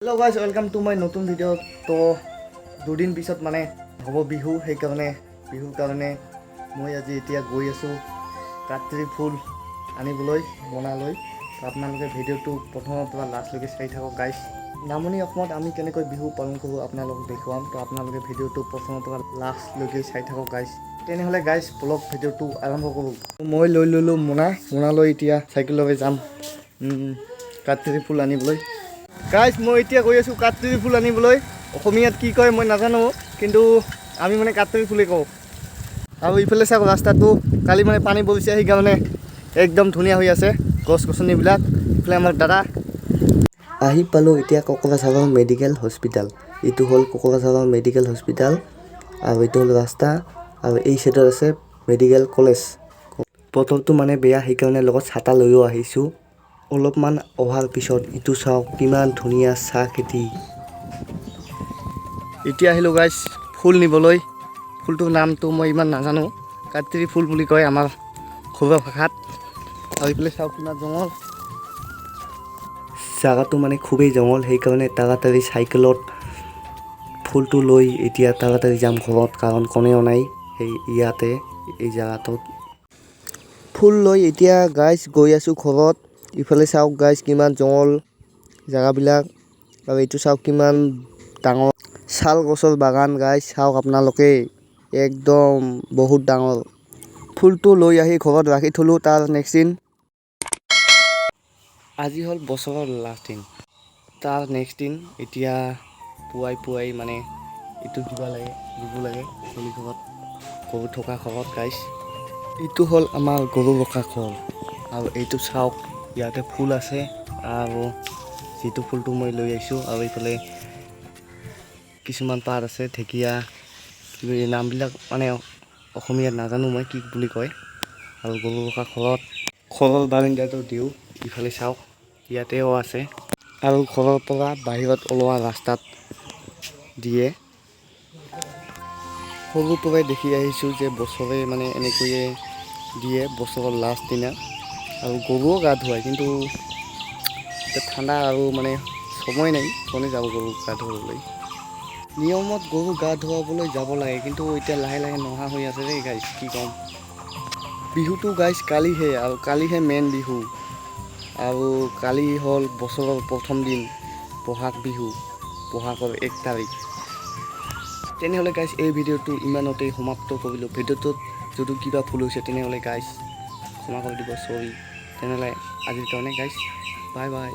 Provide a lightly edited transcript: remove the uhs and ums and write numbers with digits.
Hello guys, welcome to my নতুন video'. তো 2 দিন পিছত মানে হ'ব বিহু। সেইকাৰণে বিহুৰ কাৰণে মই আজি এতিয়া গৈ আছোঁ কাট্ৰি ফুল আনিবলৈ মোনালৈ। তো আপোনালোকে ভিডিঅ'টো প্ৰথমৰ পৰা লাষ্টলৈকে চাই থাকক গাইজ। নামনি অসমত আমি কেনেকৈ বিহু পালন কৰোঁ আপোনালোকক দেখুৱাম। তো আপোনালোকে ভিডিঅ'টো প্ৰথমৰ পৰা লাষ্টলৈকে চাই থাকক গাইজ। তেনেহ'লে গাইজ, বলক, ভিডিঅ'টো আৰম্ভ কৰোঁ। মই লৈ ল'লোঁ মোনা। মোনা লৈ এতিয়া চাইকেলৰে যাম কাট্ৰি ফুল আনিবলৈ। গাইজ, মই এতিয়া গৈ আছোঁ কাট্ৰি ফুল আনিবলৈ। অসমীয়াত কি কয় মই নাজানো, কিন্তু আমি মানে কাট্ৰি ফুলেই কওঁ। আৰু ইফালে চাওক, ৰাস্তাটো কালি মানে পানী পৰিছে, সেইকাৰণে একদম ধুনীয়া হৈ আছে গছ গছনিবিলাক। ইফালে আমাৰ দাদা। আহি পালোঁ এতিয়া কোকৰাঝাৰৰ মেডিকেল হস্পিটেল। এইটো হ'ল কোকৰাঝাৰৰ মেডিকেল হস্পিটেল আৰু এইটো হ'ল ৰাস্তা আৰু এই চাইডত আছে মেডিকেল কলেজ। বতৰটো মানে বেয়া, সেইকাৰণে লগত ছাতা লৈও আহিছোঁ। অলপমান অহাৰ পিছত ইটো চাওক, কিমান ধুনীয়া চাহ খেতি। এতিয়া আহিলোঁ গাইজ ফুল নিবলৈ। ফুলটোৰ নামটো মই ইমান নাজানো, কাট্ৰি ফুল বুলি কয় আমাৰ ঘৰুৱা ভাষাত। আৰু ইফালে চাওক, কিমান জঙল। জাগাটো মানে খুবেই জংঘল, সেইকাৰণে তাড়াতাড়ি চাইকেলত ফুলটো লৈ এতিয়া তাড়াতাড়ি যাম ঘৰত, কাৰণ কোনেও নাই সেই ইয়াতে এই জাগাটোত। ফুল লৈ এতিয়া গাইজ গৈ আছোঁ ঘৰত। ইফালে চাওক গাইজ, কিমান জংঘল জেগাবিলাক। আৰু এইটো চাওক, কিমান ডাঙৰ শাল গছৰ বাগান। গাইজ, চাওক আপোনালোকে, একদম বহুত ডাঙৰ। ফুলটো লৈ আহি ঘৰত ৰাখি থ'লোঁ। তাৰ নেক্সট দিন, আজি হ'ল বছৰৰ লাষ্ট দিন, তাৰ নেক্সট দিন এতিয়া পুৱাই পুৱাই মানে এইটো দিব লাগে, দিব লাগে গলি ঘৰত, গৰু থকা ঘৰত। গাইজ, এইটো হ'ল আমাৰ গৰু ৰখা ঘৰ। আৰু এইটো চাওক, ইয়াতে ফুল আছে আৰু যিটো ফুলটো মই লৈ আহিছোঁ। আৰু এইফালে কিছুমান পাত আছে, ঢেকীয়া, কিবা এই নামবিলাক মানে অসমীয়াত নাজানো মই কি বুলি কয়। আৰু গৰু ৰখা ঘৰত, ঘৰৰ বাৰিন্দাটো দিওঁ। ইফালে চাওক, ইয়াতেও আছে আৰু ঘৰৰ পৰা বাহিৰত ওলোৱা ৰাস্তাত দিয়ে। সৰুৰ পৰাই দেখি আহিছোঁ যে বছৰে মানে এনেকৈয়ে দিয়ে বছৰৰ লাষ্ট দিনা আৰু গৰুও গা ধুৱায়। কিন্তু এতিয়া ঠাণ্ডা আৰু মানে সময় নাই, কোনে যাব গৰু গা ধুৱাবলৈ? নিয়মত গৰু গা ধুৱাবলৈ যাব লাগে, কিন্তু এতিয়া লাহে লাহে নোহোৱা হৈ আছে দেই গাইজ, কি ক'ম। বিহুটো গাইজ কালিহে আৰু কালিহে মেইন বিহু। আৰু কালি হ'ল বছৰৰ প্ৰথম দিন, বহাগ বিহু, বহাগৰ 1 তাৰিখ। তেনেহ'লে গাইজ, এই ভিডিঅ'টো ইমানতেই সমাপ্ত কৰিলোঁ। ভিডিঅ'টোত যদি কিবা ভুল হৈছে, তেনেহ'লে গাইজ ক্ষমা কৰি দিব, চৰি। তেনেহ'লে আজিৰ কাৰণে গাইজ, বাই বাই।